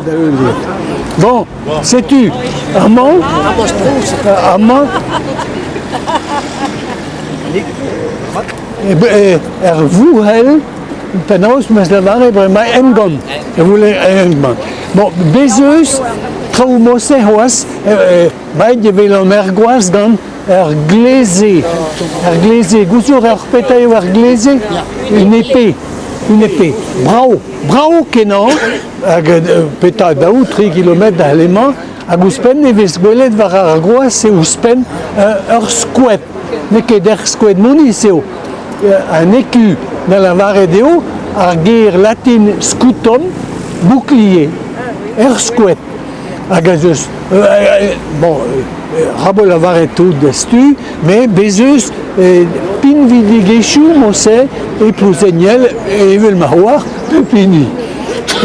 da heul Bon, setu amañ, amañ er vouc'hell penaos 'meus lavaret bremañ emgann, e voulez emgann. Bon, bez' eus traoù mod-se c'hoazh, Baet e welan er gwaz gant ur gleze. Ur gleze, gouzout a petra eo ar gleze? Une épée. Une épée. Brav, brav-kenañ, hag petra daou, tri kilometr da alemañ, hag ouzhpenn e vez gwelet war ar groaz eo ouzhpenn ur skoed. N'eo ket ur skoed moniz eo, un écu, da lavaret eo ar ger latin scutum, bouclier, ur skoed. Hag ez eus, bon, ra vo lavaret tout destu, met bez' eus pinvidigezhioù mod-se e Plouzeniel evel ma oar pep hini.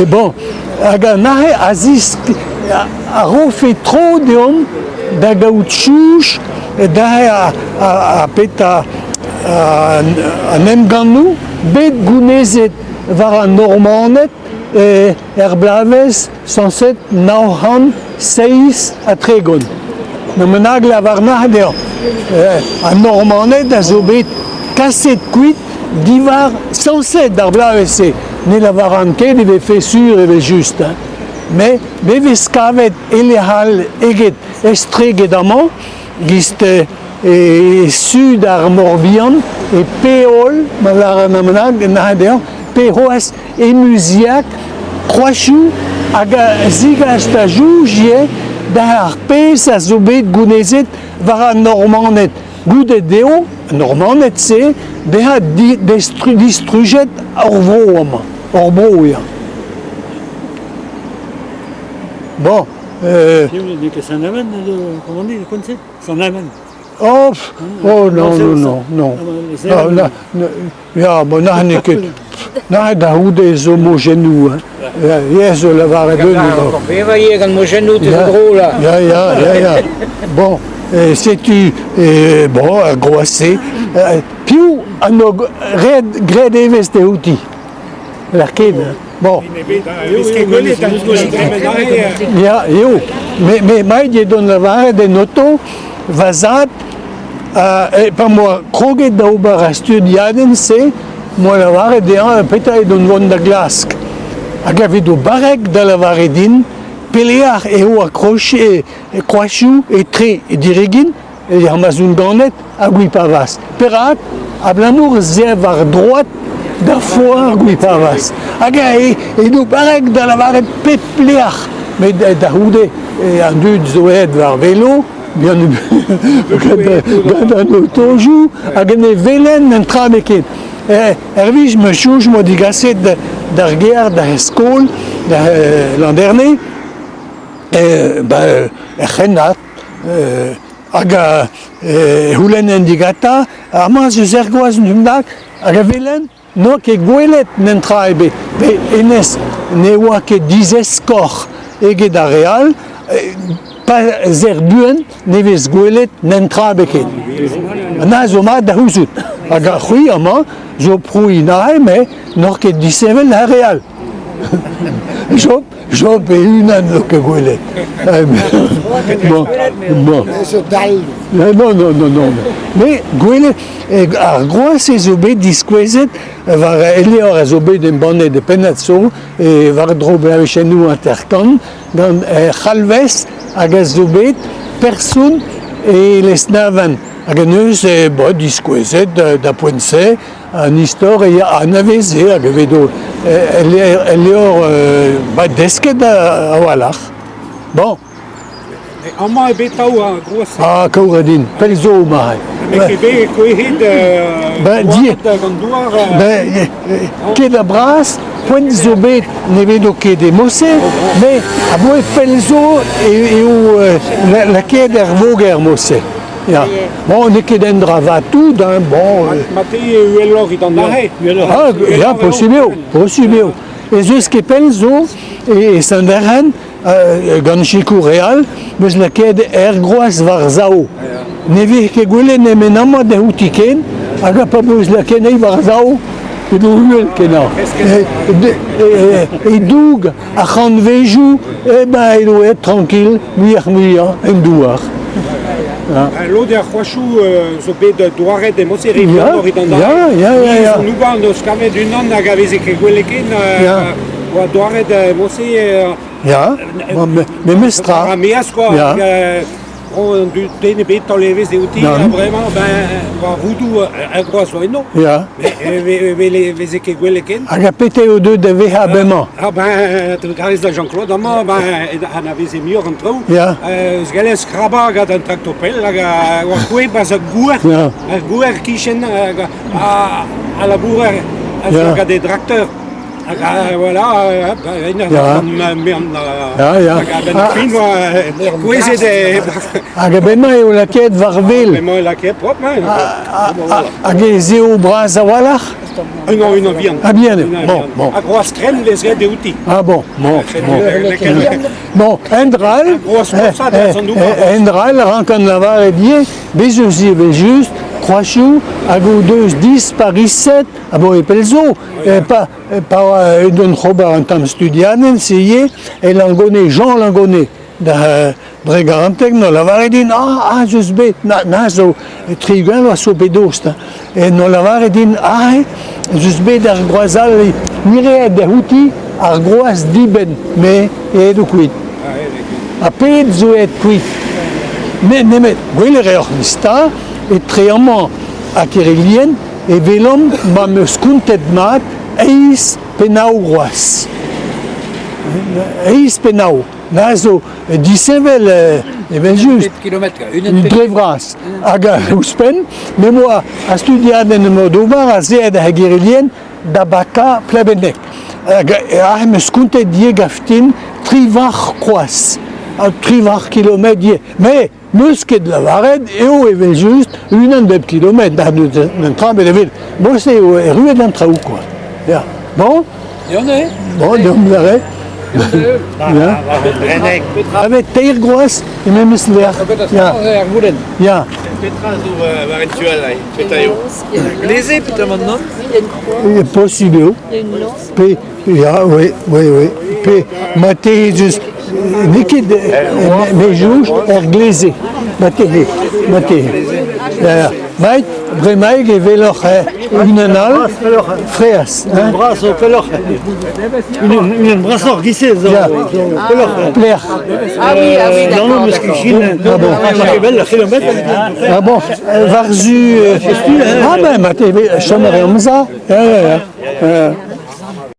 Et bon, hag an aze a zisk, a rofe tro deomp da gaout chouch da a petra an emgannoù bet gounezet war an Normaned er bloavezh sañset 937. N'am nag lavar nac'h dezhañ. An Normaned a zo bet kaset kuit diwar sañset ar bloavezh-se. Ne lavaran ket e vefe sur evel-just, hein. Met me vez kavet e lec'h all eget estreget amañ, gist e su d'ar Mor-Bihan, e Peol, ma lâran amañ nac'h dezhañ, pe c'hoazh E Muziak, kroazioù hag a zigas da soñj ivez d'ar pezh a zo bet gounezet war an Normaned. Goude dezho, an Normaned-se, bezañ distrujet hor vro amañ, hor bro ya. Bon. N'eo ket Saint-Aven, comment on dit, le coin-se Saint-Aven. Oh, oh non, non, non, non. Non, Ya, bon, n'eo ket. N'aet da c'houde zo mojennoù. Hein. Ya, zo lavaret un. Bevañ ivez gant mojennoù, te zo drôle. Ya, ya, ya, ya. Bon, setu, bon, ar groaz-se. Piv an o ret graet evezh te outi? Lec'h ket. Bon. Ya, eo. Me, me, maet eo dont lavaret en oto, va zad, pa 'm boa kroget da ober ar studiadenn-se, 'm boa lavaret dezhañ petra edon vont da glask. Hag a vedo barrek da lavaret din peleac'h eo ar kroazioù etre Diregin, e ma 'z on ganet, ha Gwipavaz. Perak? Abalamour ez eo war droad da foar Gwipavaz. Hag edo barrek da lavaret pep lec'h. Met da c'houde, an dud zo aet war velo, gant an otojoù hag en e velen un tra n'eo ket. Hervez ma soñj 'moa digaset d'ar gêr da skol da Landerne, er c'hrennad hag e c'houlennen digantañ amañ ez eus er gwaz un hag a welen N'oa ket gwelet netra ebet, pe hennezh ne oa ket dizeskoc'h eget ar re all, pa 'z er buan ne vez gwelet netra ebet ken. Na zo mat da c'houzout. Hag ar c'hwi amañ zo prouiñ neuze, met n'oc'h ket disheñvel ar re all. Job, Job e-unan n'eo ket gwelet. Bon, bon. Non, non, non, non. Mais gwelet, ar groaz zo bet diskouezet war e levr a zo bet embannet e pennad zo e war-dro bloavezhennoù hanter-kant gant C'halvez hag a zo bet person e Lesneven hag en deus bon, diskouezet da poent-se an istor e anaveze hag e vedo el levr ba desket a-walc'h. Bon. Amañ eo bet tav ar groaz. Ah, kaour din, pell zo mare. Met ket bet kouezhet Ben, gant douar. Ben, ket a bras, poent zo bet ne vedo ket e Mose, met aboe pell zo eo lakaet er voger Mose. Ya. Bon, n'eo ket un dra vat tout, hein, bon. Mate uheloc'h evit an aze. Ah, ya, posibl eo, posibl eo. Ez eus ket pell zo e Saint-Derc'hen, gant sikour re all, 'meus lakaet er groaz war-sav. Ne vez ket gwelet nemet amañ dezho ken, hag a pa 'meus lakaet anezhi war-sav, Edo uhel-kenañ. E-doug ar c'hantvejoù emañ edo aet trankil muioc'h-muiañ en douar. Lod er c'hoachoù zo bet douaret e Montse Rivière Ya, ya, ya, ya. An Ouban deus kavet unan hag a veze ket gwelet ken oa douaret e Montse. Ya, memes tra. Ar meaz quoi. Ya. An dud den ebet taol evezh eo ti, ha bremañ, ben, war roudoù ar groaz zo eno. Ya. E veze ket gwelet ken. Hag ar pete eo deuet da vezañ bremañ? Ah ben, trugarez da Jean-Claude amañ, ben, anaveze muioc'h an traoù. Ya. Eus gallet skrabañ gant an traktopell hag oa kouezhet 'barzh ar gouer, ar gouer kichen hag a labourer gant e drakteur. Hag voilà, Ya, ya. Hag a-benn ar fin oa kouezhet e... Hag a-benn eo lakaet war wel. Emañ lakaet propre, hein. Hag ez eo bras a-walc'h? Unan, unan bihan. Ah, bihan eo. Bon, bon. Ha groaz krenn vez graet outi. Ah bon, bon, bon. Bon, endral, endral a rankan lavaret ivez, bez eus evel-just kroazioù hag o deus dispariset abaoe pell zo. Pa, pa oa edon ober un tamm studiadenn, se ivez, e Langonnet, Jean Langonnet, da dre garanteg, 'noa lavaret din, ah, ah, 'z eus bet, na, na zo 60 vloaz zo bet dost, hein. E 'noa lavaret din, ah, ez eus bet ar groaz all, miret da outi ar groaz dibenn, met aet eo kuit. Ha pet zo aet kuit? Met nemet gwell e reoc'h sta etre amañ ha Kerelien e welomp ma 'm eus kontet mat eizh pe nav groaz. Eizh pe nav. Na zo disheñvel evel-just. Dre vras. Hag ouzhpenn, me 'moa ar studiadenn em boa d'ober azeet ar Gerelien da bakañ Plabenneg. Hag aze 'm eus kontet ivez gaftin triwac'h kroaz. Ha triwac'h kilometr ivez. Mais 'meus ket lavaret eo evel-just unan bep kilometr. Un tra bet evel. Bon, se eo erruet an traoù quoi. Ya. Bon? Bon, deomp neuze. Ya. Avec teir groaz e memes lec'h. Ya. Ya. Petra zo war en tu all, petra eo? Gleze, petamant non? Possible eo. Pe, ya, oui, oui, oui. Pe, ma te n'eo ket me jouj er gleze. Ma te, ma te. Ya, Met bremaik e weloc'h unan all, freaz. Unan bras zo pelloc'h. Unan brasoc'h giz-se zo pelloc'h. Plec'h. Ah oui, ah oui, Non, non, d'accord. Ah bon. Ah bon, war-zu... Ah ben, ma te, chom a reomp za. Ya, ya, ya.